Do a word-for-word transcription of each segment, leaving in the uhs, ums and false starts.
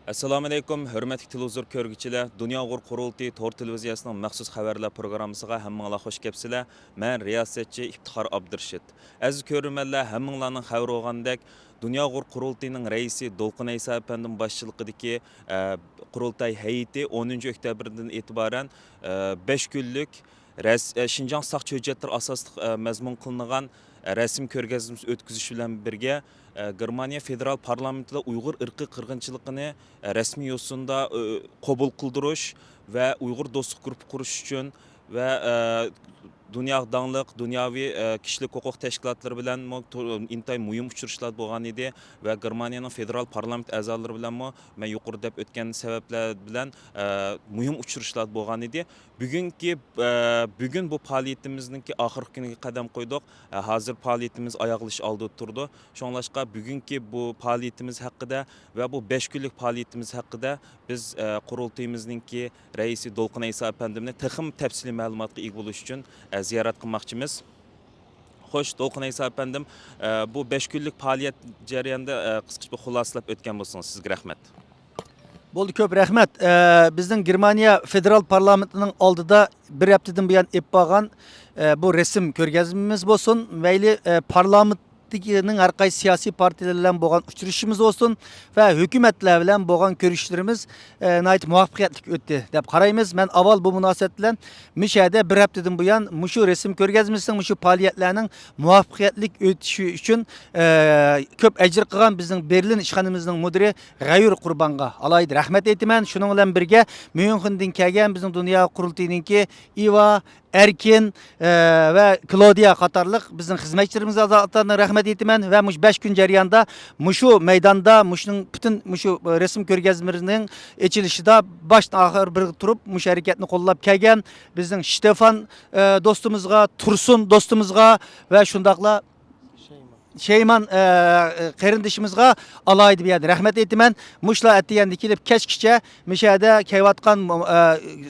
ئەسسالامۇئەلەيكۇم، ھۆرمەتلىك تېلېۋىزور كۆرگۈچىلەر! دۇنيا ئۇيغۇر قۇرۇلتىيى تور تېلېۋىزىيەسىنىڭ مەخسۇس خەۋەرلەر پروگراممىسىغا ھەممىڭلار خوش كەپسىلەر. مەن رىياسەتچى ئىپتىخار ئابدۇرېشىت. ئەزىز كۆرۈرمەنلەر، ھەممىڭلارنىڭ خەۋىرى بولغاندەك، دۇنيا ئۇيغۇر قۇرۇلتىيىنىڭ رەئىسى دولقۇن ئەيسا ئەپەندىم باشچىلىقىدىكى، ئە، قۇرۇلتاي ھەيئىتى ئونىنچى ئۆكتەبىردىن ئېتىبارەن، ئە، بەش كۈنلۈك رەس-، ئە، شىنجاڭ ساقچى ھۆججەتلىرى ئاساسلىق، ئە، مەزمۇن قىلىنغان، ئە، رەسىم كۆرگەزمىسى ئۆتكۈزۈش بىلەن بىرگە، ئە، گېرمانىيە فېدېرال پارلامېنتىدا ئۇيغۇر ئىرقىي قىرغىنچىلىقىنى، ئە، رەسمىي يوسۇندا، ئۆ، قوبۇل قىلدۇرۇش ۋە ئۇيغۇر دوستلۇق گۇرۇپپا قۇرۇش ئۈچۈن ۋە، ئە، دۇنياغا داڭلىق دۇنياۋى، ئە، كىشىلىك ھوقۇق تەشكىلاتلىرى بىلەنمۇ تو-، ئىنتايىن مۇھىم ئۇچرىشىشلار بولغان ئىدى ۋە گېرمانىيەنىڭ فېدېرال پارلامېنت ئەزالىرى بىلەنمۇ مەن يۇقىرىدا دەپ ئۆتكەن سەۋەبلەر بىلەن، ئە، مۇھىم ئۇچرىشىشلار بولغان ئىدى. بۈگۈنكى، ئە، بۈگۈن بۇ پائالىيىتىمىزنىڭكى ئاخىرقى كۈنىگە قەدەم قويدۇق. ئە، ھازىر پائالىيىتىمىز ئاياغلىشىش ئالدىدا تۇرىدۇ. شۇڭلاشقا بۈگۈنكى بۇ پائالىيىتىمىز ھەققىدە ۋە بۇ بەش كۈنلۈك پائالىيىتىمىز ھەققىدە بىز، ئە، قۇرۇلتىيىمىزنىڭكى رەئىسى دولقۇن ئەيسا ئەپەندىمنى تېخىمۇ تەپسىلىي مەلۇماتقا ئىگە بولۇش ئۈچۈن، ئە، زىيارەت قىلماقچىمىز. خوش، دولقۇن ئەيسا ئەپەندىم، ئە، بۇ بەش كۈنلۈك پائالىيەت جەريانىدا، ئە، قىسقىچە بىر خۇلاسىلاپ ئۆتكەن بولسىڭىز، سىزگە رەھمەت. بولدى، كۆپ رەھمەت. ئە، بىزنىڭ گېرمانىيە فېدېرال پارلامېنتىنىڭ ئالدىدا بىر ھەپتىدىن بۇيان ئېلىپ بارغان، ئە، بۇ رەسىم كۆرگەزمىمىز بولسۇن، مەيلى، ئە، پارلامېنتتىكىنىڭ ھەر قايسى سىياسىي پارتىيەلەر بىلەن بولغان ئۇچرىشىشىمىز بولسۇن ۋە ھۆكۈمەتلەر بىلەن بولغان كۆرۈشۈشلىرىمىز، ئە، ناھايىتى مۇۋەپپەقىيەتلىك ئۆتتى دەپ قارايمىز. مەن ئاۋۋال بۇ مۇناسىۋەت بىلەن مۇشۇ يەردە بىر ھەپتىدىن بۇيان مۇشۇ رەسىم كۆرگەزمىسىنىڭ، مۇشۇ پائالىيەتلەرنىڭ مۇۋەپپەقىيەتلىك ئۆتۈشى ئۈچۈن، ئە، كۆپ ئەجىر قىلغان بىزنىڭ بېرلىن ئىشخانىمىزنىڭ مۇدىرى غەيۇر قۇربانغا ئالاھىدە رەھمەت ئېيتىمەن. شۇنىڭ بىلەن بىرگە، ميۇنخېندىن كەلگەن بىزنىڭ دۇنيا قۇرۇلتىيىنىڭكى ئىۋا، ئەركىن، ئە، ۋە كلودىيا قاتارلىق بىزنىڭ خىزمەتچىلىرىمىزگە ئاتا رەھمەت ئېيتىمەن ۋە مۇشۇ بەش كۈن جەريانىدا مۇشۇ مەيداندا مۇشۇنىڭ پۈتۈن مۇشۇ رەسىم كۆرگەزمىسىنىڭ ئېچىلىشىدا باشتىن ئاخىر بىرگە تۇرۇپ مۇشۇ ھەرىكەتنى قوللاپ كەلگەن بىزنىڭ شتېفان، ئە، دوستىمىزغا، تۇرسۇن دوستىمىزغا ۋە شۇنداقلا شەيمان، ئە، قېرىندىشىمىزغا ئالاھىدە بۇ يەردە رەھمەت ئېيتىمەن. مۇشۇلار ئەتىگەندە كېلىپ كەچكىچە مۇشۇ يەردە كېلىۋاتقان، ئە،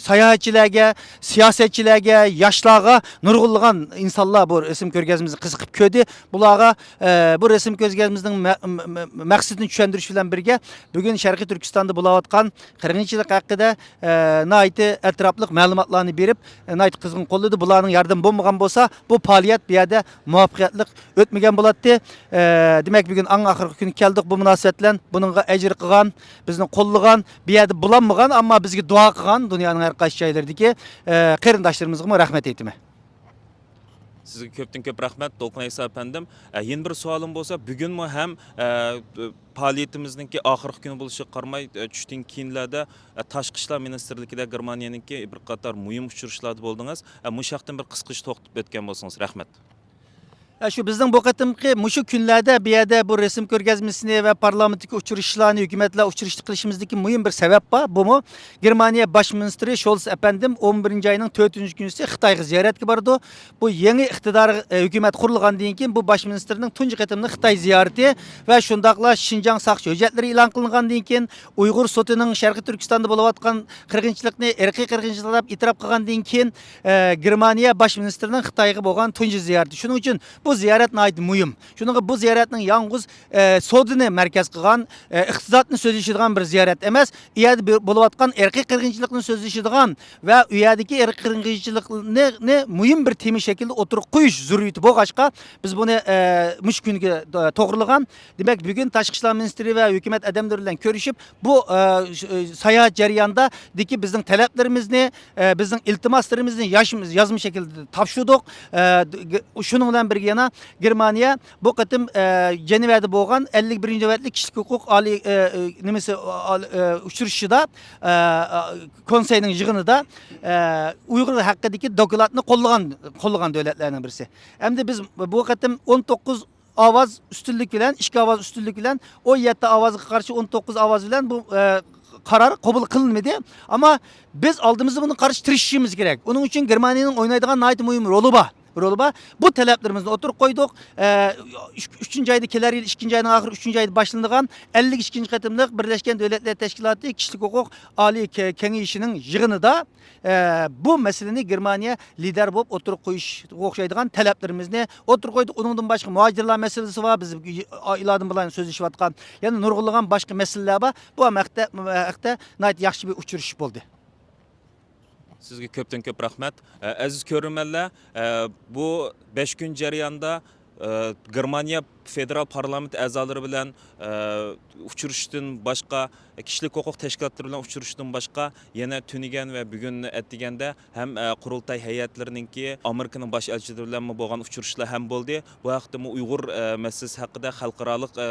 ساياھەتچىلەرگە، سىياسەتچىلەرگە، ياشلارغا نۇرغۇنلىغان ئىنسانلار بۇ رەسىم كۆرگەزمىمىزنى قىزىقىپ كۆردى. بۇلارغا، ئە، بۇ رەسىم كۆرگەزمىمىزنىڭ مە-، مە-، مە-، مەقسىتىنى چۈشەندۈرۈش بىلەن بىرگە، بۈگۈن شەرقىي تۈركىستاندا بولۇۋاتقان قىرغىنچىلىق ھەققىدە، ئە، ناھايىتى ئەتراپلىق مەلۇماتلارنى بېرىپ، ئە، ناھايىتى قىزغىن قوللىدى. بۇلارنىڭ ياردىمى بولمىغان بولسا، بۇ پائالىيەت بۇ يەردە مۇۋەپپەقىيەتلىك ئۆتمىگەن بولاتتى. ئە، دېمەك، بۈگۈن ئەڭ ئاخىرقى كۈنگە كەلدۇق. بۇ مۇناسىۋەت بىلەن بۇنىڭغا ئەجىر قىلغان، بىزنى قوللىغان، بۇ يەردە بولالمىغان، ئەمما بىزگە دۇئا قىلغان دۇنيانىڭ ھەر قايسى جايلىرىدىكى، ئە، قېرىنداشلىرىمىزغىمۇ رەھمەت ئېيتىمەن. سىزگە كۆپتىن كۆپ رەھمەت، دولقۇن ئەيسا ئەپەندىم. ئە، يەنە بىر سوئالىم بولسا، بۈگۈنمۇ ھەم، ئە، پائالىيىتىمىزنىڭكى ئاخىرقى كۈنى بولۇشىغا قارىماي، ئە، چۈشتىن كېيىنلەردە، ئە، تاشقى ئىشلار مىنىستىرلىكىدە گېرمانىيەنىڭكى بىر قاتار مۇھىم ئۇچرىشىشلاردا بولدىڭىز. ئە، مۇشۇ ھەقتىن بىر قىسقىچە توختىلىپ ئۆتكەن بولسىڭىز، رەھمەت. ئە، شۇ بىزنىڭ بۇ قېتىمقى مۇشۇ كۈنلەردە بۇ يەردە بۇ رەسىم كۆرگەزمىسىنى ۋە پارلامېنتتىكى ئۇچرىشىشلارنى، ھۆكۈمەتلەر ئۇچرىشىشىنى قىلىشىمىزدىكى مۇھىم بىر سەۋەب بار. بۇمۇ گېرمانىيە باش مىنىستىرى شولتس ئەپەندىم ئون بىرىنچى ئاينىڭ تۆتىنچى كۈنىسى خىتايغا زىيارەتكە بارىدۇ. بۇ يېڭى ئىقتىدار، ئە، ھۆكۈمەت قۇرۇلغاندىن كېيىن بۇ باش مىنىستىرنىڭ تۇنجى قېتىملىق خىتاي زىيارىتى ۋە شۇنداقلا شىنجاڭ ساقچى ھۆججەتلىرى ئېلان قىلىنغاندىن كېيىن، ئۇيغۇر سوتىنىڭ شەرقىي تۈركىستاندا بولۇۋاتقان قىرغىنچىلىقنى ئىرقىي قىرغىنچىلىق دەپ ئېتىراپ قىلغاندىن كېيىن، ئە، گېرمانىيە باش مىنىستىرىنىڭ خىتايغا بولغان تۇنجى زىيارىتى. شۇنىڭ ئۈچۈن بۇ زىيارەت ناھايىتى مۇھىم. شۇنىڭغا بۇ زىيارەتنىڭ يالغۇز، ئە، سودىنى مەركەز قىلغان، ئە، ئىقتىسادنى سۆزلىشىدىغان بىر زىيارەت ئەمەس، ئۇ يەردە بولۇۋاتقان ئىرقىي قىرغىنچىلىقنى سۆزلىشىدىغان ۋە ئۇ يەردىكى ئىرقىي قىرغىنچىلىقنى، نى مۇھىم بىر تېما شەكلىدە ئوتتۇرىغا قويۇش زۆرۈرىيىتى بولغاچقا، بىز بۇنى، ئە، مۇشۇ كۈنگە، ئە، توغرىلىغان. دېمەك، بۈگۈن تاشقى ئىشلار مىنىستىرى ۋە ھۆكۈمەت ئادەملىرى بىلەن كۆرۈشۈپ، بۇ، ئە، ش-، ئە، ساياھەت جەريانىدىكى بىزنىڭ تەلەپلىرىمىزنى، ئە، بىزنىڭ ئىلتىماسلىرىمىزنى ياش-، يازما شەكىلدە تاپشۇردۇق. ئە، د-، گ-، شۇنىڭ بىلەن بىرگە يەنە گېرمانىيە بۇ قېتىم، ئە، جەنۋەدە بولغان ئەللىك بىرىنچى نۆۋەتلىك كىشىلىك ھوقۇق ئالىي، ئە، ئە، نېمىسى، ئال-، ئە، ئۇچرىشىشىدا، ئە، ئە، كونسېينىڭ يىغىنىدا، ئە، ئۇيغۇر ھەققىدىكى دوكلاتنى قوللىغان، قوللىغان دۆلەتلەرنىڭ بىرسى. ئەمدى بىز بۇ قېتىم ئون توققۇز ئاۋاز ئۈستۈنلۈك بىلەن، ئىككى ئاۋاز ئۈستۈنلۈك بىلەن، ئون يەتتە ئاۋازغا قارشى ئون توققۇز ئاۋاز بىلەن بۇ، ئە، قارار قوبۇل قىلىنمىدى. ئەمما بىز ئالدىمىزدا بۇنىڭغا قارشى تىرىشىشىمىز كېرەك. ئۇنىڭ ئۈچۈن گېرمانىيەنىڭ ئوينايدىغان ناھايىتى مۇھىم رولى بار. رولى بار. بۇ تەلەپلىرىمىزنى ئوتتۇرىغا قويدۇق. ئە، ئۈچ-، ئۈچىنچى ئايدا، كەلەر يىل ئىككىنچى ئاينىڭ ئاخىرى، ئۈچىنچى ئايدا باشلىنىدىغان ئەللىك ئىككىنچى قېتىملىق بىرلەشكەن دۆلەتلەر تەشكىلاتى كىشىلىك ھوقۇق ئالىي كە-، كېڭىشىنىڭ يىغىنىدا، ئە، بۇ مەسىلىنى گېرمانىيە لىدەر بولۇپ ئوتتۇرىغا قويۇشقا ئوخشايدىغان تەلەپلىرىمىزنى ئوتتۇرىغا قويدۇق. ئۇنىڭدىن باشقا مۇھاجىرلار مەسىلىسى بار. بىز ئېلان بىلەن سۆزلىشىۋاتقان يەنە نۇرغۇنلىغان باشقا مەسىلىلەر بار. بۇ ھەم ھەقتە، ھەقتە ناھايىتى ياخشى بىر ئۇچرىشىش بولدى. سىزگە كۆپتىن كۆپ رەھمەت. ئە، ئەزىز كۆرۈرمەنلەر، ئە، بۇ بەش كۈن جەريانىدا، ئە، گېرمانىيە فېدېرال پارلامېنت ئەزالىرى بىلەن، ئە، ئۇچرىشىشتىن باشقا، كىشىلىك ھوقۇق تەشكىلاتلىرى بىلەن ئۇچرىشىشتىن باشقا، يەنە تۈنۈگۈن ۋە بۈگۈن ئەتىگەندە ھەم، ئە، قۇرۇلتاي ھەيئەتلىرىنىڭكى ئامېرىكىنىڭ باش ئەلچىلىرى بىلەنمۇ بولغان ئۇچرىشىشلار ھەم بولدى. بۇ ھەقتىمۇ ئۇيغۇر، ئە، مەسىلىسى ھەققىدە خەلقئارالىق، ئە،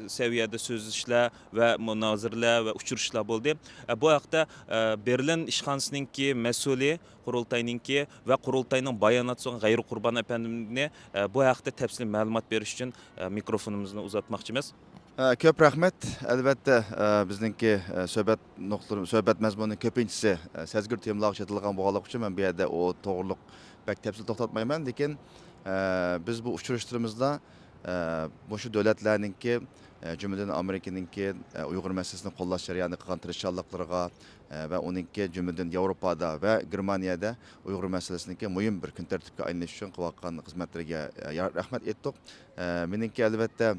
سەۋىيەدە سۆزلىشىشلەر ۋە مۇنازىرىلەر ۋە ئۇچرىشىشلار بولدى. ئە، بۇ ھەقتە، ئە، بېرلىن ئىشخانىسىنىڭكى مەسئۇلى، قۇرۇلتاينىڭكى ۋە قۇرۇلتاينىڭ باياناتى سۆڭ غەيرىي قۇربان ئەپەندىمنى، ئە، بۇ ھەقتە تەپسىلىي مەلۇمات بېرىش ئۈچۈن، ئە، مىكروفونىمىزنى ئۇزاتماقچىمىز. ئە، كۆپ رەھمەت. ئەلۋەتتە، ئە، بىزنىڭكى، ئە، سۆھبەت نۇقتىلىرى، سۆھبەت مەزمۇنى كۆپىنچىسى، ئە، سەزگۈر تېمىلارغا چېتىلغان بولغانلىقى ئۈچۈن مەن بۇ يەردە ئۇ توغرۇلۇق بەك تەپسىلىي توختاتمايمەن. لېكىن، ئە، بىز بۇ ئۇچرىشىشلىرىمىزدا، ئە، مۇشۇ دۆلەتلەرنىڭكى، ئە، جۈملىدىن ئامېرىكىنىڭكى، ئە، ئۇيغۇر مەسىلىسىنى قوللاش جەريانىدا قىلغان تىرىشچانلىقلىرىغا، ئە، ۋە ئۇنىڭكى جۈملىدىن ياۋروپادا ۋە گېرمانىيەدە ئۇيغۇر مەسىلىسىنىڭكى مۇھىم بىر كۈن تەرتىپكە ئايلىنىش ئۈچۈن قىلىۋاتقان خىزمەتلىرىگە، ئە، يا-، رەھمەت ئېيتتۇق. ئە، مېنىڭكى ئەلۋەتتە،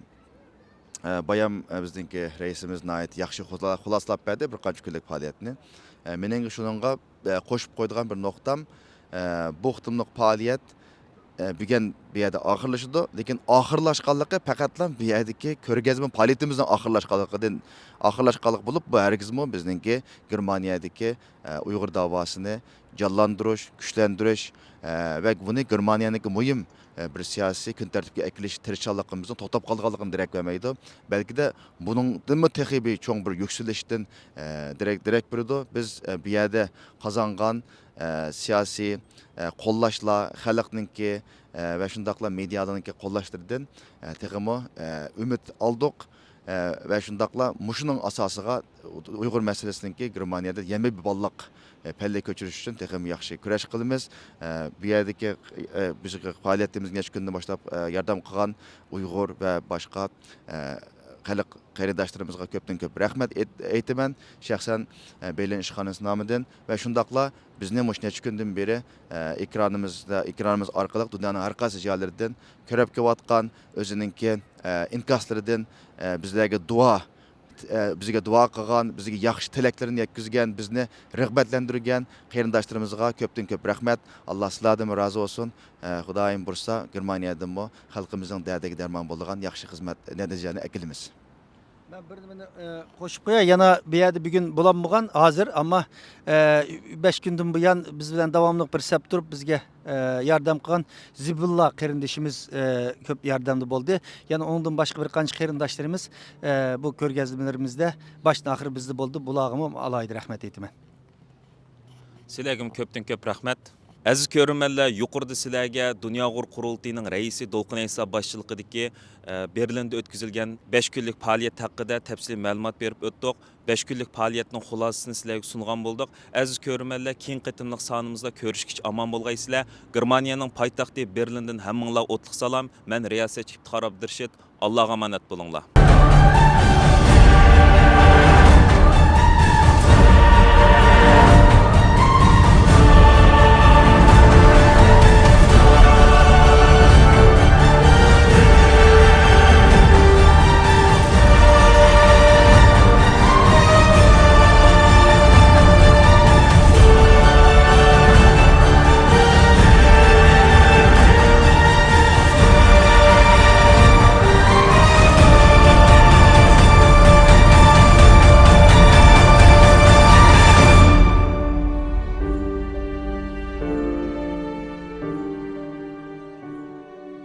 ئە، بايام، ئە، بىزنىڭكى رەئىسىمىز ناھايىتى ياخشى خۇلا-، خۇلاسىلاپ بەردى بىر قانچە كۈنلۈك پائالىيەتنى. ئە، مېنىڭ شۇنىڭغا، ئە، قوشۇپ قويىدىغان بىر نۇقتام، ئە، بۇ قېتىملىق پائالىيەت، ئە، بۈگۈن بۇ يەردە ئاخىرلىشىدۇ. لېكىن ئاخىرلاشقانلىقى پەقەتلا بۇ يەردىكى كۆرگەزمە پائالىيىتىمىزنىڭ ئاخىرلاشقانلىقىدىن، ئاخىرلاشقانلىقى بولۇپ، بۇ ھەرگىزمۇ بىزنىڭكى گېرمانىيەدىكى، ئە، ئۇيغۇر داۋاسىنى جانلاندۇرۇش، كۈچلەندۈرۈش، ئە، ۋە بۇنى گېرمانىيەنىڭكى مۇھىم، ئە، بىر سىياسىي كۈن تەرتىپكە ئەكېلىش تىرىشچانلىقىمىزنىڭ توختاپ قالغانلىقىنى دېرەك بەرمەيدۇ. بەلكىدە بۇنىڭدىنمۇ تېخى بىر چوڭ بىر يۈكسىلىشتىن، ئە، دېرەك، دېرەك بېرىدۇ. بىز، ئە، بۇ يەردە قازانغان، ئە، سىياسىي، ئە، قوللاشلار، خەلقنىڭكى، ئە، ۋە شۇنداقلا مېدىيالارنىڭكى قوللاشلىرىدىن، ئە، تېخىمۇ، ئە، ئۈمىد ئالدۇق. ئە، ۋە شۇنداقلا مۇشۇنىڭ ئاساسىغا ئۇيغۇر مەسىلىسىنىڭكى گېرمانىيەدە يەنە بىر باللىق، ئە، پەللىگە كۆچۈرۈش ئۈچۈن تېخىمۇ ياخشى كۈرەش قىلىمىز. ئە، بۇ يەردىكى، ئە، بىزگە پائالىيىتىمىزگە نەچچە كۈندىن باشلاپ، ئە، ياردەم قىلغان ئۇيغۇر ۋە باشقا، ئە، خەلق قېرىنداشلىرىمىزغا كۆپتىن كۆپ رەھمەت ئېيت-، ئېيتىمەن. شەخسەن، ئە، بېرلىن ئىشخانىسى نامىدىن ۋە شۇنداقلا بىزنى مۇشۇ نەچچە كۈندىن بېرى، ئە، ئېكرانىمىزدا، ئېكرانىمىز ئارقىلىق دۇنيانىڭ ھەر قايسى جايلىرىدىن كۆرۈپ كېلىۋاتقان، ئۆزىنىڭكى، ئە، ئىنكاسلىرىدىن، ئە، بىزلەرگە دۇئا، ئە، بىزگە دۇئا قىلغان، بىزگە ياخشى تىلەكلىرىنى يەتكۈزگەن، بىزنى رىغبەتلەندۈرگەن قېرىنداشلىرىمىزغا كۆپتىن كۆپ رەھمەت. ئاللا سىلەردىنمۇ رازى بولسۇن. ئە، خۇدايىم بۇيرۇسا، گېرمانىيەدىنمۇ خەلقىمىزنىڭ دەردىگە دەرمان بولىدىغان ياخشى خىزمەت، نەتىجىلەرنى ئەكېلىمىز. مەن بىر نېمىنى، ئە، قوشۇپ قوياي. يەنە بۇ يەردە بۈگۈن بولالمىغان ھازىر، ئەمما، ئە، بەش كۈندىن بۇيان بىز بىلەن داۋاملىق بىر سەپ تۇرۇپ، بىزگە، ئە، ياردەم قىلغان زىبۇللا قېرىندىشىمىز، ئە، كۆپ ياردەمدە بولدى. يەنە ئۇنىڭدىن باشقا بىر قانچە قېرىنداشلىرىمىز، ئە، بۇ كۆرگەزمىلىرىمىزدە باشتىن ئاخىر بىزدە بولدى. بۇلارغىمۇ ئالاھىدە رەھمەت ئېيتىمەن. سىلەرگىمۇ كۆپتىن كۆپ رەھمەت. ئەزىز كۆرۈرمەنلەر، يۇقىرىدا سىلەرگە دۇنيا ئۇيغۇر قۇرۇلتىيىنىڭ رەئىسى دولقۇن ئەيسا باشچىلىقىدىكى، ئە، بېرلىندا ئۆتكۈزۈلگەن بەش كۈنلۈك پائالىيەت ھەققىدە تەپسىلىي مەلۇمات بېرىپ ئۆتتۇق. بەش كۈنلۈك پائالىيەتنىڭ خۇلاسىسىنى سىلەرگە سۇنغان بولدۇق. ئەزىز كۆرۈرمەنلەر، كېيىنكى قېتىملىق سانىمىزدا كۆرۈشكىچە ئامان بولغايسىلەر. گېرمانىيەنىڭ پايتەختى بېرلىندىن ھەممىڭلارغا ئوتلۇق سالام. مەن رىياسەتچى ئىپتىخار ئابدۇرېشىت. ئاللاغا ئامانەت بولۇڭلار.